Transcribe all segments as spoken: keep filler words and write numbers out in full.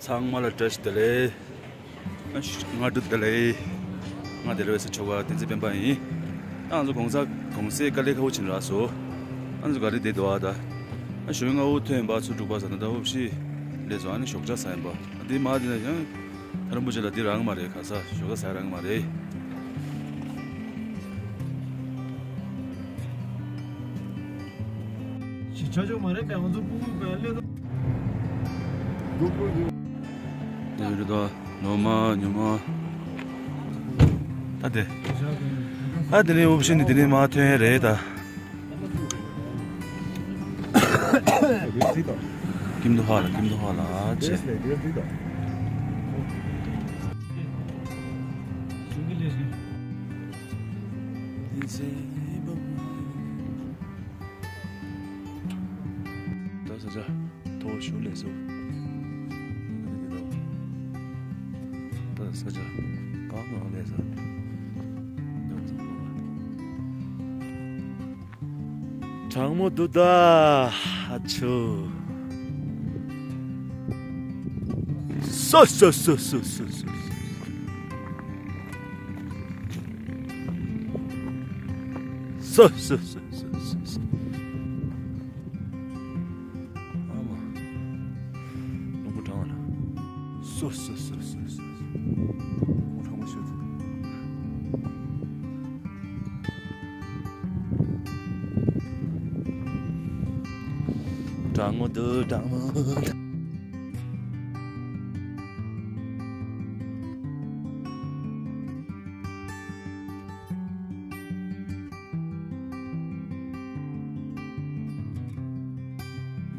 ཚང་མ་ལ་བཀྲ་ཤིས་བདེ་ལེགས། ཨ་ཤ་སྔ་དྲོ་བདེ་ལེགས། ང་བདེ་ལེགས་ཟེར་ཆོག་ག་བསྟན་འཛིན་སྤེན་པ་ཡིན། ད་ང་ཚོ་གོང་ས་གོང་སའི་དཀའ་ལས་ཁག་པོ་ཕྱིན་རག་སོང་། ཨ་ཚོ་ག་རེ་བསྡད་འདུག་ཨ་ད། ཨ་ཞོགས་སྔ་པོ་ཐོན་པ་ཚོ་དྲུག་པ་ཟ་ན་ད་འུབ་ཤི་ལས་སོང་ཨ་ནི་ཞོགས་ཇ་ཟ་ཡིན་པ། ཨ་དེ་མ་དེ་ན་ཡང་ཐ་རམ་པུ་ཅི་ལ་དེ་རང་མ་རེད། ག་ས་ཞོགས་ཇ་ཟ་རང་མ་རེད། ཞིག་ཆ་ཆོག་མ་རེད་པས། ང་ཚོ་ཕྲུ་གུ་པས་སླེབས་ད། དེ་རེད་ད། ལོ་མ་ཉོ་མ། ད་དེ། ཨ་དེ་ནས་འུབ་ཤི་ནི་དེ་ནས་མ་ཐོན་ཡ་རེད་ད། ཀིམ་དུ་ཧ་ལ་ཀིམ་དུ་ཧ་ལ་ཨ་ཅེ། ད་ས་ཆ་མཐོ་བོ་ཞུ་ལས་སོ། ད་ས་ཆ་གང་གང་ལས་ས། གྲང་མོ་འདུག་ད། ཨ་ཆུ། སོ་སོ་སོ། སོ་སོ་སོ། ཨ་མ། རླུང་བུ་གྲང་བ་ལ། སོ་སོ་སོ། རླུང་བུ་གྲང་མོ་ཤོད། གྲང་མོ་འདུག་གྲང་མོ།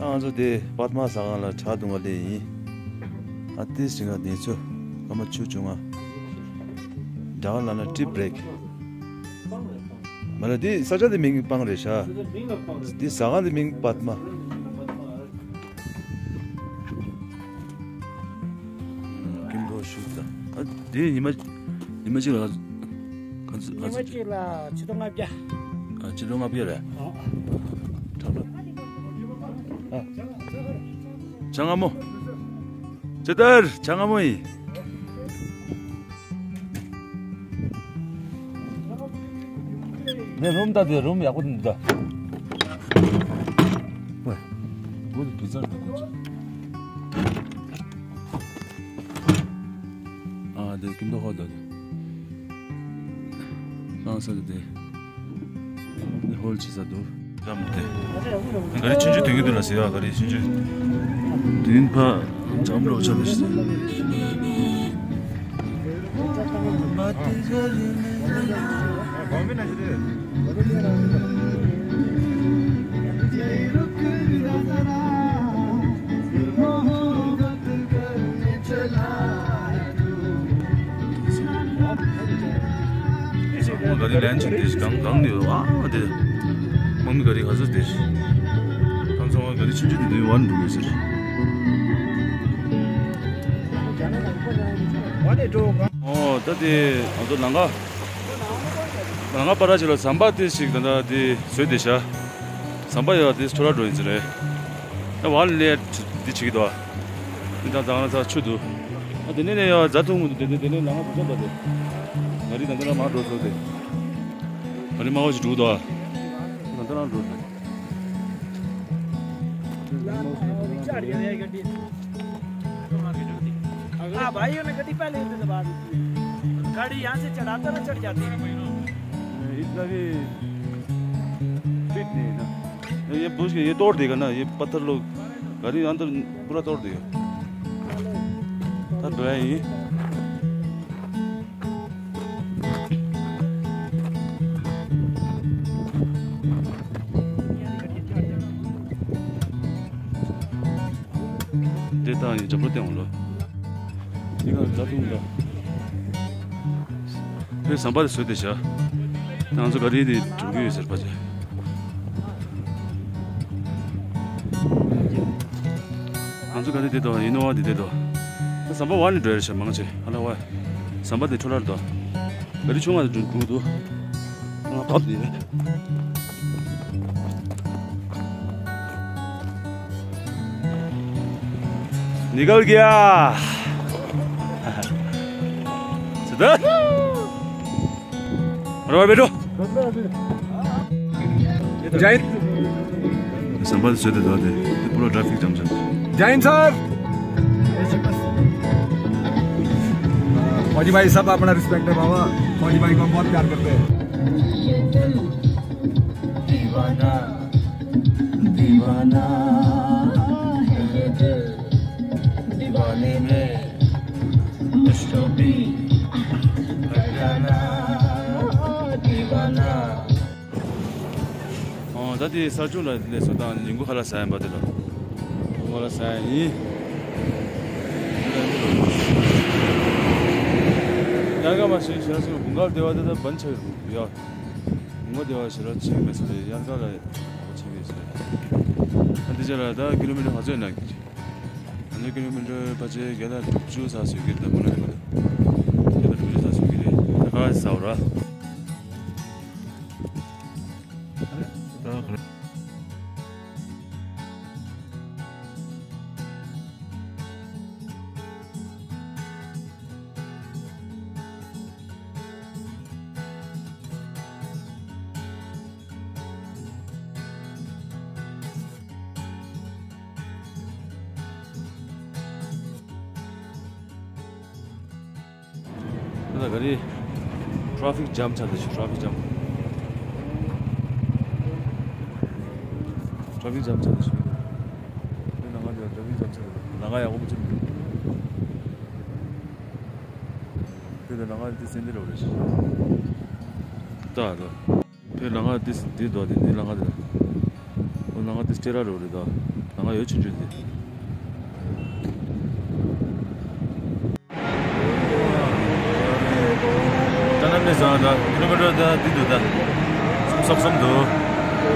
ང་ཚོ་དེ་པདྨ་ཟ་ཁང་ལ་ཇ་འཐུང་ག་སླེབས་ཡིན། ཨ་ཏི་སི་ང་དེ་ཚོ་སྐར་མ་བཅུ་བཅོ་ལྔ། འདྲ་བ་ལ་ན་ཏི་བྷི་རེག་མ་ལ་དེ་ས་ཆ་དེ་མིང་སྤང་རེད་ཤག་དེ་ཟ་ཁང་དེ་མིང་པདྨ། ཀིམ་ཀོ་ཤུ་ད། ཨ་དེ་ཉི་མ་ཉི་མ་གཅིག་ལ་ག་ཚོད་ག་ཉི་མ་ཚོད་གཅིག་ལ་ཆིག་སྟོང་ལྔ་བརྒྱ། ཨ་ཆིག་སྟོང་ལྔ་བརྒྱ་རེད། ཨ་དྲག་པོ། ཨ་ཇ་སྔ་མོ། ཇི་ལྟར་ཇ་སྔ་མོ་ཡིན། ངས་རུམ་ལྟ་དེ་རུམ་ཡག་པོ་འདུག་ད། ཝེ། བུ་དེ་བི་ཛར་འདུག་ཁོ་ཚོ། ཨ་དེ་ཀིན་ཏོ་ཧོ་ད་དེ། ལྷང་ས་དེ། དེ་ཧོལ་ཆེ་ས་འདུག་ཡ་མོ་དེ། ག་རེ་ཆུང་ཆུང་དོན་གྱི་དོན་ལ་ཟེར་ཡ་ག་རེ་ཆུང་ཆུང་། དུས་ཡུན་ཕ། འཇམ་རོགས་ཆ་ལ་ཤི། ཨོ་ག་རེ་ལན་ཆེ་དེ་གང་གང་ནས་ཨ་དེ། མང་མི་ག་རེ་ག་ཚོད་དེ། ཁམས་ཚང་བ་ག་རེ་ཆུང་ཆུང་དེ་དུས་བར་འགྲོ་གི་ཟེར། ཨོ་ད་དེ་ང་ཚོ་ལམ་ཁ། ལམ་ཁ་པར་ཅིག་ལ་ཟམ་པ་དེ་ཞིག་ད་ལྟ་དེ་བཟོས་དེ་བཞག་ཟམ་པ་ཡོད་དེ་འཕྲོ་བརླག་འགྲོ་ཡིན་ཟེར་རེད། ད་བར་ལས་འདི་བྱེད་ཀྱི་འདུག་ཨ་ནི་ད་ད་ང་ཚ་ཆུ་འདུག་ཨ་དེ་ནས་ནས་ཡོད་རྫ་ཐུང་མི་འདུག་དེ་ནས་དེ་ནས་ལམ་ཁ་འགྲོ་ཚོད་ད་དེ། ང་རི་ད་ལྟ་ལ་མར་འགྲོ་ཚོད་དེ། ང་རི་མ་བ་ཞིག་འགྲོ་འདུག་ཨ་ད་ལྟ་ལ་འགྲོ་ཚོད། हाँ भाई, उन्हें गड्डी पहले ही दबा दी थी। गाड़ी यहाँ से चढ़ाता ना चढ़ जाती। इतना भी फिट नहीं है ना। ये पूछ के ये तोड़ देगा ना, ये पत्थर लोग गाड़ी अंदर पूरा तोड़ देगा। थक गया ये। དེ་དང་ཡིན་འཇམ་པོ་བསྟན་འོང་ལོ། འདི་ག་རྫ་ཐུང་ལ། ཁོས་ཟམ་པ་དེ་བཟོས་ཏེ་བཞག་ང་ཚོ་ག་རེ་དེ་འགྲོ་གི་ཡོད་ཟེར་པ་ཅེ། ང་ཚོ་ག་རེ་དེ་དོ་ཡིན་ནོ་བ་དེ་དེ་དོ། ཟམ་པ་བར་ནས་འགྲོ་ཡ་རེད་ཤག་མང་ཆེ་ཧ་ལ་བ། ཟམ་པ་དེ་འཕྲོ་བརླག་དོ། ག་རེ་ཆུང་བ་དེ་འགྲོ་འགྲོ་འདུག་ང་བབས་དེ་རེད། निकल गया। सीधा। अरे भाई, बैठो। जय हिंद। संभल से दे दो दे। पूरा ट्रैफिक जाम चल। जय हिंद सर। फौजी भाई, सब अपना रिस्पेक्ट है बाबा। फौजी भाई को हम बहुत प्यार करते हैं। दीवाना, दीवाना है ये दिल, दीवाने में कुछ तो भी हर जाना, दीवाना। ཨོ། ད་དེ་ས་ཆུ་ལ་སླེབས་སོང་། ད་ཉིན་གུང་ཁ་ལག་ཟ་ཡིན་པ་དེ་ལ། ཉིན་གུང་ཁ་ལག་ཟ་ཡིན། ཡར་ཀ་མ་ཤེས་ཤེས་སོང་། དགུན་ཁ་བདེ་བ་དེ་ད་བན་ཆ་ཡོད་ཡ། དགུན་ཁ་བདེ་བ་ཞེ་དྲག་ཆེ་གི་མེད་ས་རེད། དབྱར་ཁ་ལ་ཆེ་གི་ས་རེད། ཨ་འདི་ཆ་ལ་ད་ཀི་ལོ་མི་ཊར་ག་ཚོད་ཡིན་ན་གི་ཅི། ཨ་ནི་ཀི་ལོ་མི་ཊར་ཕལ་ཆེར་བརྒྱ་དང་དྲུག་ཅུ་ཙམ་བཟོ་གི་རེད། ད་མུ་ན་ལི་མ་ད་བརྒྱ་དང་དྲུག་ཅུ་ཙམ་བཟོ་གི་རེད། ད་ག་ཟ་བ་ར། ད་ག་རེ། ཊ་རེ་ཕིག་ཇམ་ཆགས་འདུག་ཊ་རེ་ཕིག་ཇམ། ཊ་རེ་ཕིག་ཇམ་ཆགས་འདུག་དེ་ནང་ང་དེ་ཊ་རེ་ཕིག་ཇམ་ཆགས་འདུག་ལམ་ཁ་ཡག་པོ་མ་ཆགས་འདུག་དེ་ལམ་ཁ་དེ་སེང་ལྡེང་རོ་རེད་ཤག་ད་ད། དེ་ལམ་ཁ་དེ་དེ་དོ་དེ་དེ་ལམ་ཁ་དེ། ཨོ་ལམ་ཁ་དེ་སྤྲེལ་ར་རོ་རེད་ད། ལམ་ཁ་ཡོད་ཆུང་ཆུང་དེ། ད་ནམ་ནས་བཟང་ད་ཀི་ལོ་མི་ཊར་ད་འདི་འདུག་ད། སུམ་སོག་སུམ་འདུག་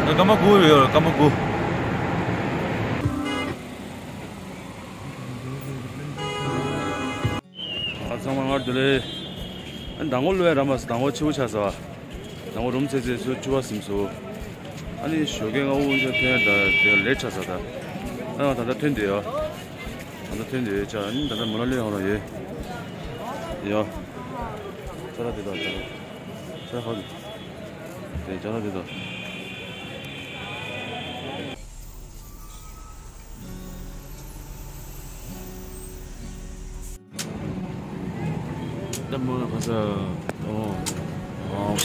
ད་སྐར་མ་དགུ་ཡོད། སྐར་མ་དགུ། ཨ་ཚང་མ་སྔར་དུ་ལས། ཨ་ནི་ཟླ་ངོ་ལོས་ར་མ་ཟ་ཟླ་ངོ་ཆེ་བོ་ཆགས་ས་བ། ཟླ་ངོ་རུམ་ཚེ་ཚེ་སུ་བཅུ་བ་སིམ་སུ། ཨ་ནི་ཞོགས་ཀས་སྔ་བོ་འཇོག་ཐོན་ད་དེ་ལེ་ཆགས་ས་ད། ཨ་ད་ད་ཐོན་དུ་ཡོད། ད་ད་ཐོན་དུ་ཡོད་ཆ། ཨ་ནི་ད་ད་མ་ལ་ལོས་ཡང་ར་ཡོད། ཡོད། ཆ་ད་དེ་ད་ཆ་ད། ཆ་ཧ་གི། དེ་ཅ་ལག་དེ་དང་། ད་མོ་ལ་ཁ་ས། ཨོ། ཨོ།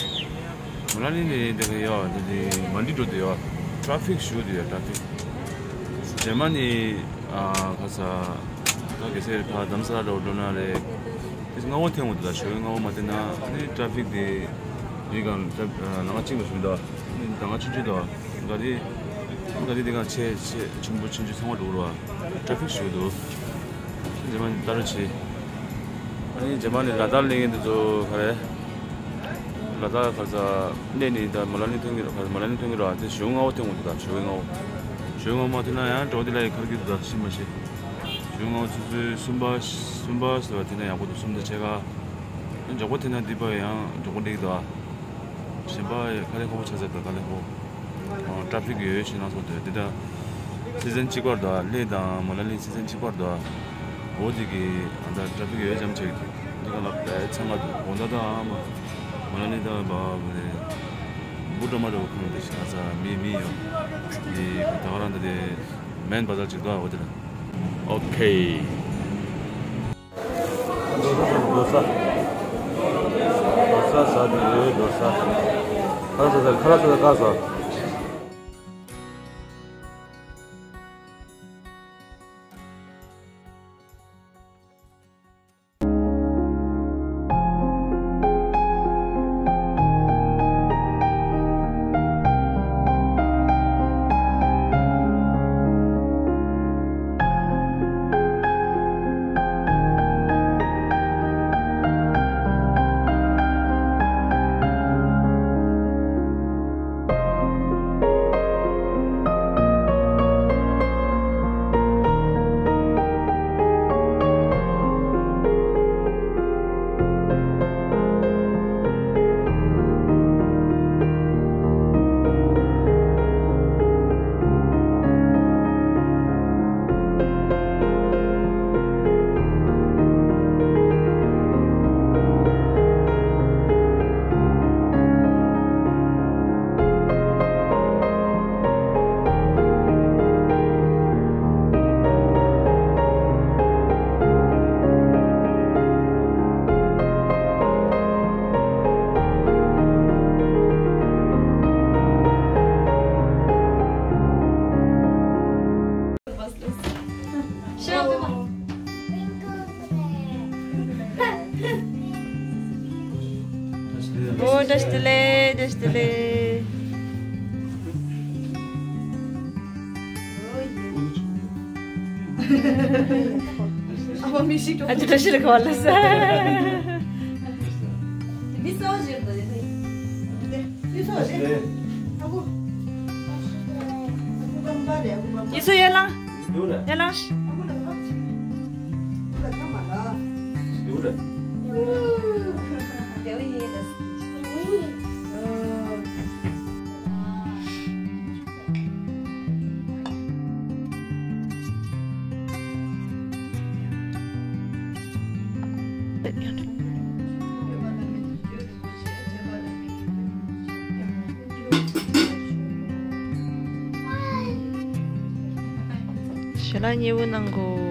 མོ་ལ་ནི་ནི་དེ་ག་ཡོད་དེ་དེ་མ་འདི་འགྲོ་དེ་ཡོད། ཊ་རེ་ཕིག་ཞུ་དེ་ཡོད། ཊ་རེ་ཕིག་རྗེས་མ་ནི་ཨ་ཁ་ས། ད་གེ་སེ་ཕ་དམ་ས་ར་འགྲོ་འགྲོ་ན་རེད། དེ་སྔ་བོ་ཐེངས་འོང་དུ་ད་ཞོགས་ཀས་སྔ་བོ་མ་ཐེངས་ན་ནི་ཊ་རེ་ཕིག་དེ་ཡི་གང་ད་ལམ་ཁ་གཅིག་ལ་ཞུ་ད་ནི་ད་ང་ཆུང་ཆུང་ད་ག་རེ་ག་རེ་དེ་གང་ཆེ་ཆེ་ཆུང་པོ་ཆུང་ཆུང་ཚང་མ་འགྲོ་རོགས། ཊ་རེ་ཕིག་ཞུ་འདུག་རྗེས་མ་ནི་ལྟ་རོགས་བྱེད། ཨ་ནི་རྗེས་མ་ནི་ལ་དྭགས་སླེབས་མཁན་དེ་ཚོ་ག་རེ། ལ་དྭགས་ག་ས་གནས་ནི་ད་མ་ལ་ནི་ཐོན་གི་ར། ག་ས་མ་ལ་ནི་ཐོན་གི་ར། དེ་ཞོགས་སྔ་བོ་ཐོན་འོང་དུ་ད་ཞོགས་སྔ་བོ། ཞོགས་སྔ་བོ་མ་ཐོན་ན་ཡང་འགྲོ་དེ་ལ་ཡི་ཁར་གི་དུ་ད་ཤི་མ་ཤི། ཞོགས་སྔ་བོ་ཆུ་ཚོད་གསུམ་པ་གསུམ་པ་ཟེར་བ་དེ་ན་ཡག་པོ་འདུག་གསུམ་དང་ཕྱེད་ཀ་ཨ་མགྱོགས་པོ་དེ་ན་འདི་པ་ཡང་མགྱོགས་པོ་འགྲིག་འདུག་གཞན་པ་དཀའ་ལས་ཁག་པོ་ཆགས་ཚར་འདུག་དཀའ་ལས་ཁག་པོ། ཊ་རེ་ཕིག་ཡོད་ཡོད་ཞེད་སྣང་ཚོར་འདུག་འདི་ད་སི་ཛན་གཅིག་པར་འདུག་ལེ་དང་མ་ལ་ལི་སི་ཛན་གཅིག་པར་འདུག་འོ་དེ་གི་ཨ་ད་ཊ་རེ་ཕིག་ཡོད་ཡོད་འཇམ་ཆེ་གི་འདི་ག་ལ་པའི་ཚང་ག་འདུག་དགོང་དག་དང་ཨ་མ་མ་ལ་ལི་དང་བ་བ་རེད། བུ་ཏྲ་མ་རེད། བ་ཁོང་དེ་ཤ་ཚ་མི་མི་ཡོད་དེ་ད་ག་རང་ད་དེ། མེན་བ་ཟ་ཅིག་དོ་འོ་དེ་ལ། ཨོ་ཁེ། རྡོ་ས་རྡོ་ས་རྡོ་ས་ཟ་དེ་རེད། རྡོ་ས། ཁ་ལག་ཟ་ཟ་ཁ་ལག་ཟ་ཟ་ཀ་ཟ། ཨོ་བཀྲ་ཤིས་བདེ་ལེགས། བཀྲ་ཤིས་བདེ་ལེགས། ཨ་ཅེ་བཀྲ་ཤིས་ལ་ག་བ་ལ་ས། ཡིན་སོ་ཡ་ལང་། ཡ་ལང་། ཞལ་ལག་མཉེས་པོ་གནང་གོ།